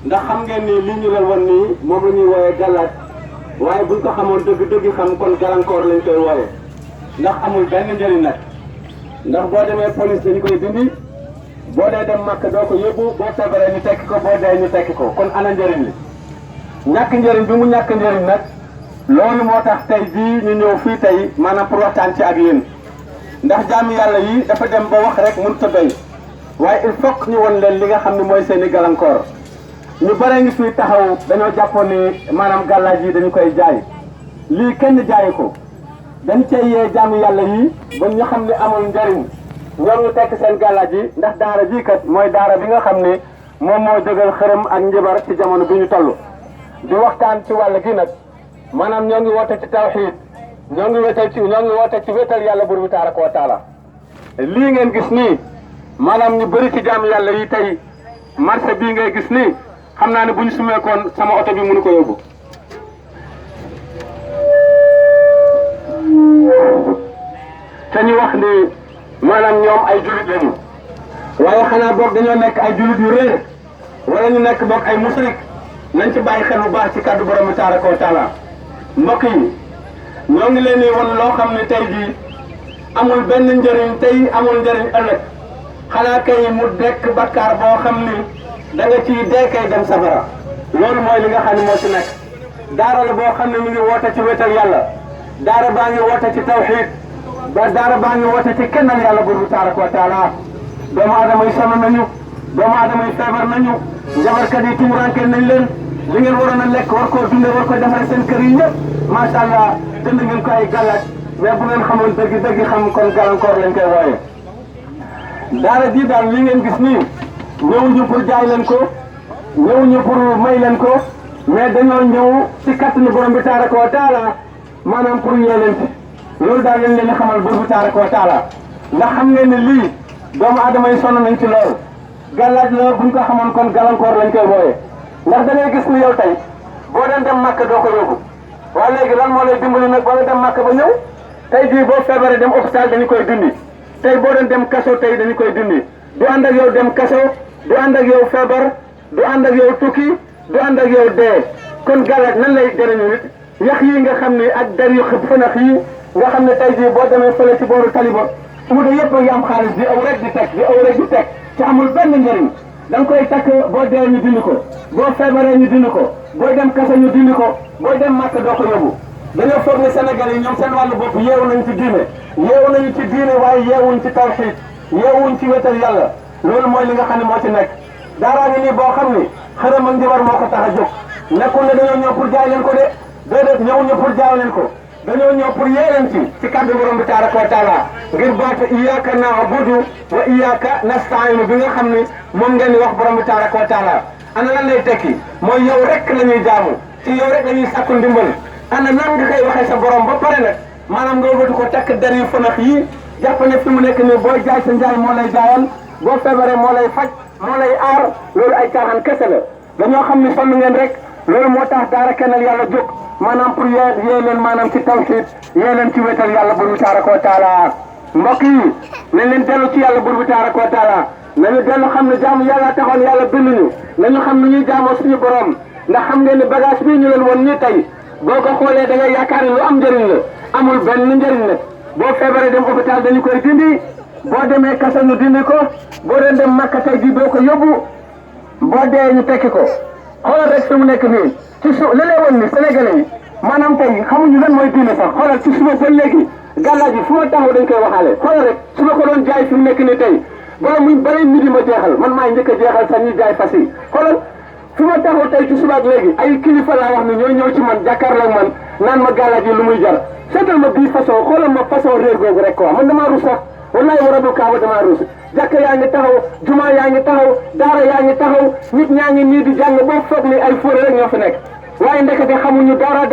ndax xam ngeen ni li ñu leen wan nii moom la ñuy wooyee gàllaaj waaye buñ ko xamoon dëgg xam kon gàllankoor lañ koy wooyee ndax amul benn njëriñ nag ndax boo demee police dañu koy dindi boo dee dem màkk doo ko yóbbu boo feebaree ñu tekki ko boo dee ñu tekki ko kon ana njëriñ li ñàkk njëriñ bi mu ñàkk njëriñ nag loolu moo tax tey jii ñu ñëw fii tey maanaam pour waxtaan ci ak yéen ndax jaami yàlla yi dafa dem ba wax rek mënut a doy waaye il faut que ñu won leen li nga xam ne mooy seen i gàllankoor ñu bare ngi fii taxaw dañoo jàppoon ni maanaam gàllaaj yi dañu koy jaay lii kenn jaayi ko dañ cay yee jaami yàlla yi ba ñu xam ne amul njëriñ ñoom ñu tekk seen gàllaaj yi ndax daara jii kat mooy daara bi nga xam ne moom moo jógal xërëm ak njibar ci jamono bi ñu toll di waxtaan ci wàll gi nag maanaam ñoo ngi woote ci tawxiid ñoo ngi woote ci wéetal yàlla buur bi tabaraka wa taala lii ngeen gis nii maanaam ñu bëri ci jaam yàlla yi tey marché bii ngay gis nii xam naa ne bu ñu sumeekoon sama oto bi mënu ko yóbbu te ñu wax ni maanaam ñoom ay julit lañu waaye xanaa boog dañoo nekk ay julit yu réer wala ñu nekk boog ay musrik nañ ci bàyyi xel bu baax ci kàddu borom bi tabaraka wa taala mbokk yi ñoo ngi leen di won loo xam ne tey jii amul benn njëriñ tey amul njëriñ ëllëg xanaa kay mu dekk bakkaar boo xam ni da nga ciy deekay dem safara loolu mooy li nga xam ne moo ci nekk daara la boo xam ne mi ngi woote ci wéetal yàlla daara baa ngi woote ci tawxiid ba daara baa ngi woote ci kennal yàlla buur bi tabaraka wa taala doomu aadama yi sonn nañu doomu aadama yi feebar nañu njabarkat yi tumuranke nañ leen li ngeen waroon a lekk war koo dundee war ko defare seen kër yi ñëpp macha allah jënd ngeen ko ay gàllaaj mais bu ngeen xamoon dëgg xam kon gàllankoor lañ koy wooye daara ji daal li ngeen gis nii ñëwuñu pour jaay leen ko ñëwuñu pour may leen ko mais dañoo ñëw ci kattanu borom bi tabaraka wa taala maanaam pour yee leen ci loolu daal leen leen xamal borom bi tabaraka wa taala ndax xam ngeen ne lii doomu aadama yi sonn nañ ci lool gàllaaj la buñ ko xamoon kon gàllankoor lañ koy wooye ndax da ngay gis ni yow tey boo doon dem màkk doo ko yóbbu waaye léegi lan moo lay dimbali nag ba nga dem màkk ba ñëw tey jii boo feebaree dem hôpital dañu koy dindi tey boo doon dem kaso tey dañu koy dindi du ànd ak yow dem kaso du ànd ak yow feebar du ànd ak yow tukki du ànd ak yow dee kon gàllaaj nan lay jëriñu nit yax yi nga xam ne ak der yu fënax yi nga xam ne tey jii boo demee fële ci booru taliba uude yëpp a ngi am xaalis di aw rek di teg di aw rek di teg ci amul benn njëriñ da nga koy takk boo dee ñu dindi ko boo feebaree ñu dindi ko booy dem kasa ñu dindi ko booy dem màkk doo ko yóbbu dañoo foog ne Sénégal yi ñoom seen wàllu bopp yeewu nañu ci diine yeewu nañu ci diine waaye yeewuñ ci tawxiid yeewuñ ci wéetal yàlla loolu mooy li nga xam ne moo ci nekk daaraa ngi nii boo xam ni xërëm ak njabar moo ko tax a jóg nekkul ne dañoo ñëw pour jaay leen ko de déedéet ñëwuñu pour jaay leen ko dañoo ñëw pour yee leen ci kàddu borom bi tabaraka wa taala ngir baatu iyyaka na'budu wa iyyaka nasta'in bi nga xam ni moom ngeen di wax borom bi tabaraka wa taala ana lan lay tekki mooy yow rek la ñuy jaamu ci yow rek la ñuy sàkku ndimbal ana nan nga koy waxee sa borom ba pare nag maanaam nga wëtu ko takk der yu fënax yi jàpp ne fi mu nekk nii booy jaay sa njaay moo lay jaayal boo feebaree moo lay faj moo lay aar loolu ay caaxaan kese la dañoo xam ni sonn ngeen rek loolu moo tax daara kennal yàlla jóg maanaam pour yee leen maanaam ci tawxiid yee leen ci wéetal yàlla buur bi tabaraka wa taala mbokk yi nañ leen dellu ci yàlla buur bi tabaraka wa taala nañu dellu xam ne jaamu yàlla taxoon yàlla binduñu nañu xam ne ñuy jaamoo suñu borom ndax xam ngeen ne bagage bii ñu leen woon nii tey boo ko xoolee da ngay yaakaar ne lu am njëriñ la amul benn njëriñ la boo feebaree dem hôpital dañu koy dindi boo demee kasa ñu dindi ko boo doon dem Makka tey jii doo ko yóbbu boo dee ñu tekki ko xoolal rek fi mu nekk nii ci su li lay woon ni Sénégalais yi maanaam tey xamuñu lan mooy diine sax xoolal ci suba ba léegi gàllaaj yi fu ma taxaw dañ koy waxaale xoolal rek su ma ko doon jaay fi mu nekk nii tey bala muy bari midi ma jeexal man maay njëkk a jeexal sax ñuy jaay fas yi xoolal fi ma taxaw tey ci suba ak léegi ay kilifa laa wax ne ñooy ñëw ci man jàkkaarloo ak man naan ma gàllaaj yi lu muy jar seetal ma bii façon xoolal ma façon réer googu rek quoi man damaa rus sax wallahi wa rabbil kaaba damaa rus jàkka yaa ngi taxaw juma yaa ngi taxaw daara yaa ngi taxaw nit ñaa ngi nii di jàng boo foog ni ay fóore rek ñoo fi nekk waaye ndekete xamuñu dara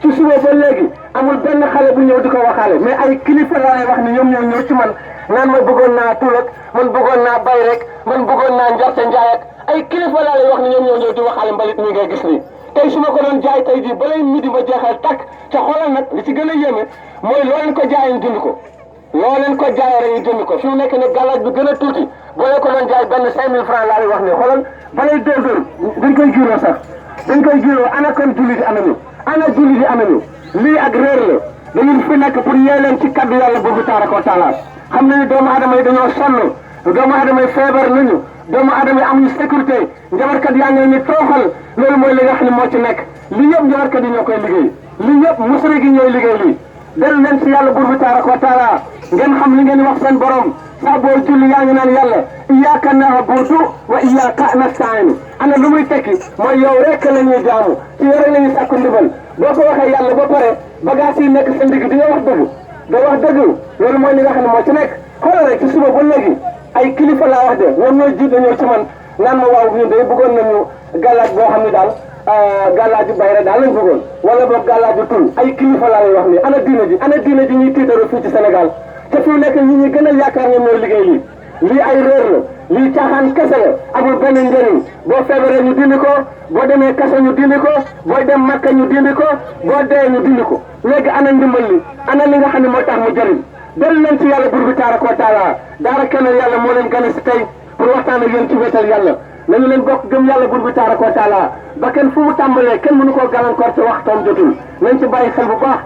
ci suba ba léegi amul benn xale bu ñëw di ko waxaale mais ay kilifa laa wax ni ñoom ñoo ñëw ci man naan ma bëggoon naa tulak man bëggoon naa bay rek man bëggoon naa njarte njaay ak ay kilifa laa lay wax ni ñoom ñoo ñëw di waxaale mbalit mi ngay gis nii tey su ma ko doon jaay tey jii balay midi ma jeexal takk te xoolal nag li ci gën a yéeme mooy loo leen ko jaayee dund ko loo leen ko jaayee rek ñu jënd ko fi mu nekk ne gàllaaj bi gën a tuuti boo leen ko doon jaay benn 5000 francs laa lay wax ne xoolal balay 2 heures dañ koy giiroo sax dañ koy giiroo ana kon julli di anañu ana julli di anañu lii ak réer la dañu fi nekk pour yee leen ci kaddu yàlla boobu tabaraka wa taala xam nañu doomu aadama yi dañoo sonn doomu aadama yi feebar nañu doomu aadama yi amuñu sécurité njabarkat yaa ngi leen di tooxal loolu mooy li nga xam ne moo ci nekk lii yëpp njabarkat yi ñoo koy liggéey lii yëpp musrik yi ñooy liggéey lii dellu leen ci yàlla buur bi tabaraka wa taala ngeen xam li ngeen di wax seen borom saa boo julli yaa ngi naan yàlla iyyaka na'budu wa iyyaka nasta'iin ana lu muy tekki mooy yow rek la ñuy jaamu ci yow rek la ñuy sàkku ndimbal boo ko waxee yàlla ba pare bagage yi nekk sa ndigg di nga wax dëgg doo wax dëgg loolu mooy li nga xam ne moo ci nekk xoolal rek ci suba ba léegi ay kilifa laa wax de ñoom ñooy jiite ñëw ci man naan ma waaw ñun day bëggoon nañu gàllaaj boo xam ne daal gàllaaju bayra daal lañ bëggoon wala boog gàllaaju tul ay kilifa laa lay wax ni ana diina ji ñuy tiitaru fii ci Sénégal te fi mu nekk ñi ñi gën a yaakaar ñoom ñooy liggéey lii ay réer la lii caaxaan kese la amul benn njëriñ boo feebaree ñu dindi ko boo demee kese ñu dindi ko booy dem Makka ñu dindi ko boo dee ñu dindi ko léegi ana ndimbal li ana li nga xam ne moo tax mu jëriñ dellu leen ci yàlla buur bi tabaraka wa taala daara kennal yàlla moo leen gane si tey pour waxtaan ak yéen ci wéetal yàlla nañu leen bokk gëm yàlla buur bi tabaraka wa taala ba kenn fu mu tàmbalee kenn mënu koo gàllankoor ci waxtoom jotul nañ ci bàyyi xel bu baax